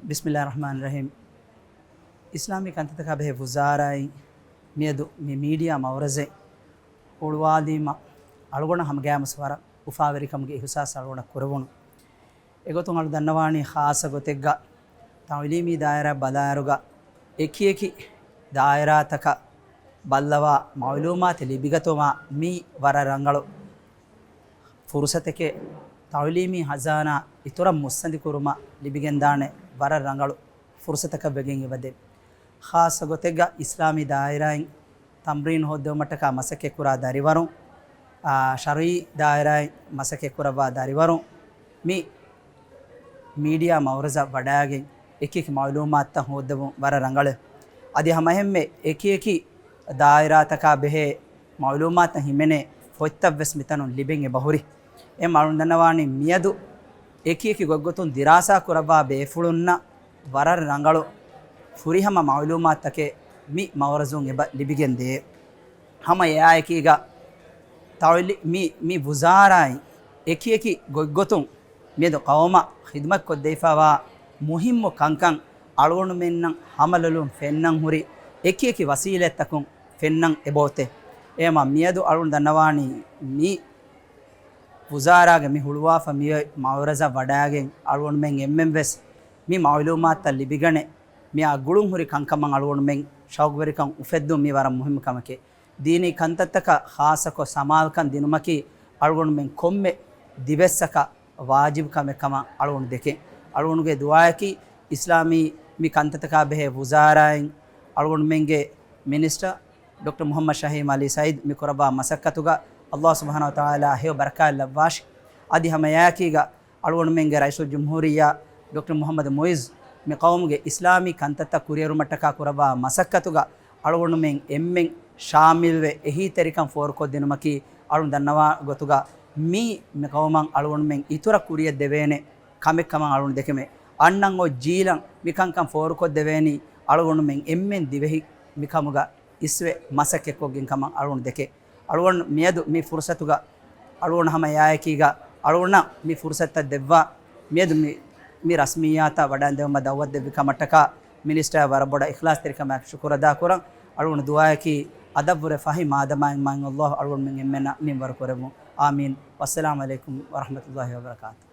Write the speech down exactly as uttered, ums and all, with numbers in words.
ބިސްމިއްލާހި ރަޙްމާނި ރަޙީމް. އިސްލާމީ ކަންތައްތަކާ ބެހޭ ވުޒާރާއިން މިއަދު މި މީޑިއާ މައުރަޒެއް ހުޅުވާލީމަ، އަޅުގަނޑަށް ހަމަގައިމުވެސް ވަރަށް އުފާވެރިކަމުގެ އިޙުސާސް އަޅުގަނޑަށް ކުރެވުނު. އެގޮތުން އަޅު ދަންނަވާނީ، ޚާއްޞަ ގޮތެއްގަ ތަޢުލީމީ ދާއިރާ ބަލާއިރުގަ އެކިއެކި ދާއިރާތަކަށް ބައްލަވާ މަޢުލޫމާތެއް ލިބިގަތުމާ މީ ވަރަށް ރަނގަޅު ފުރުޞަތެކޭ. ތަޢުލީމީ ހަޒާނާ އިތުރަށް މުއްސަނދި ކުރުމަށް ލިބިގެންދާނެ ވަރަށް ރަނގަޅު ފުރުޞަތަކަށް ވެގެން އެބަދޭ. ޚާއްޞަ ގޮތެއްގަ އިސްލާމީ ދާއިރާއިން ތަމްރީން ހޯއްދެވުމަށްޓަކާ މަސައްކަތްކުރާ ދަރިވަރުން، އާ، ޝަރުޢީ ދާއިރާއިން މަސައްކަތްކުރައްވާ ދަރިވަރުން މި މީޑިއާ މައުރަޒަށް ވަޑައިގެން އެކިއެކި މަޢުލޫމާތުތައް ހޯއްދެވުން ވަރަށް ރަނގަޅޭ. އަދި ހަމައެހެންމެ އެކިއެކި ދާއިރާތަކާ ބެހޭ މަޢުލޫމާތުތައް ހިމެނޭ ފޮތްތައް ވެސް މިތަނުން ލިބެން އެބަހުރި. އެ މަޢުލޫމް ދަންނަވާނީ މިއަދު އެކިއެކި ގޮތްގޮތުން ދިރާސާ ކުރައްވާ ބޭފުޅުންނަށް ވަރަށް ރަނގަޅު ފުރިހަމަ މަޢުލޫމާތުތަކެއް މި މައުރަޒުން އެބަ ލިބިގެން ދޭ. ހަމަ އެއާއެކީގަ ތަޢުލީ-، މި، މި ވުޒާރާއިން އެކިއެކި ގޮތްގޮތުން މިއަދު ޤައުމަށް ޚިދުމަތް ކޮށްދެވިފައިވާ މުހިއްމު ކަންކަން އަޅުގަނޑުމެންނަށް ހަމަލޮލުން ފެންނަން ހުރި އެކިއެކި ވަސީލަތްތަކުން ފެންނަން އެބައޮތޭ. އެހެންވީމާ މިއަދު އަޅުގަނޑު ދަންނަވާނީ މި ވުޒާރާގެ މި ހުޅުވާފަ މިއޮތް މައުރަޒަށް ވަޑައިގެން އަޅުގަނޑުމެން އެންމެން ވެސް މި މަޢުލޫމާތުތައް ލިބިގަނެ، މިއާ ގުޅުން ހުރި ކަންކަމަށް އަޅުގަނޑުމެން ޝައުގުވެރިކަން އުފެއްދުން މީ ވަރަށް މުހިއްމު ކަމެކޭ. ދީނީ ކަންތައްތަކަށް ޚާއްޞަކޮށް ސަމާލުކަން ދިނުމަކީ އަޅުގަނޑުމެން ކޮންމެ ދިވެއްސަކަށް ވާޖިބު ކަމެއް ކަމަށް އަޅުގަނޑު ދެކެން. އަޅުގަނޑުގެ ދުޢާއަކީ އިސްލާމީ މި ކަންތައްތަކާ ބެހޭ ވުޒާރާއިން އަޅުގަނޑުމެންގެ މިނިސްޓަރ ޑޮކްޓަރ މުޙައްމަދު ޝަހީމް ޢަލީ ސަޢީދު މި ކުރައްވާ މަސައްކަތުގަ ﷲ ސުބްޙާނަހޫ ވަތަޢާލާ ހެޔޮ ބަރަކާތް ލައްވާށި. އަދި ހަމައެއާއެކީގަ އަޅުގަނޑުމެންގެ ރައީސުލްޖުމްހޫރިއްޔާ ޑޮކްޓަރ މުޙައްމަދު މުޢިއްޒު މި ޤައުމުގެ އިސްލާމީ ކަންތައްތައް ކުރިއެރުމަށްޓަކާ ކުރައްވާ މަސައްކަތުގަ އަޅުގަނޑުމެން އެންމެން ޝާމިލްވެ އެހީތެރިކަން ފޯރުކޮށްދިނުމަކީ އަޅުން ދަންނަވާ ގޮތުގަ މީ މި ޤައުމަށް އަޅުގަނޑުމެން އިތުރަށް ކުރިޔަށް ދެވޭނެ ކަމެއް ކަމަށް އަޅުގަނޑު ދެކެމެ. އަންނަން އޮތް ޖީލަށް މިކަންކަން ފޯރުކޮށްދެވޭނީ އަޅުގަނޑުމެން އެންމެން ދިވެހި މިކަމުގަ އިސްވެ މަސައްކަތްކޮށްގެން ކަމަށް އަޅުގަނޑު ދެކެ. އަޅުގަނޑު މިއަދު މި ފުރުޞަތުގަ އަޅުގަނޑު ހަމަ އެއާއެކީގަ އަޅުގަނޑަށް މި ފުރުޞަތުތައް ދެއްވާ މިއަދު މި، މި ރަސްމިއްޔާތަށް ވަޑައިންދެވުމަށް ދަޢުވަތު ދެއްވި ކަމަށްޓަކާ މިނިސްޓަރ ވަރަށް ބޮޑަށް އިޚްލާޞްތެރިކަމާއެކު ޝުކުރު އަދާކުރަން. އަޅުގަނޑު ދުޢާއަކީ އަދަށްވުރެ ފަހި މާދަމާއިން މާތް ﷲ އަޅުގަނޑުމެން އެންމެންނަށް މިންވަރު ކުރެއްވުން. އާމީން. ވައްސަލާމު ޢަލައިކުމް ވަރަޙްމަތުﷲ ވަބަރަކާތު.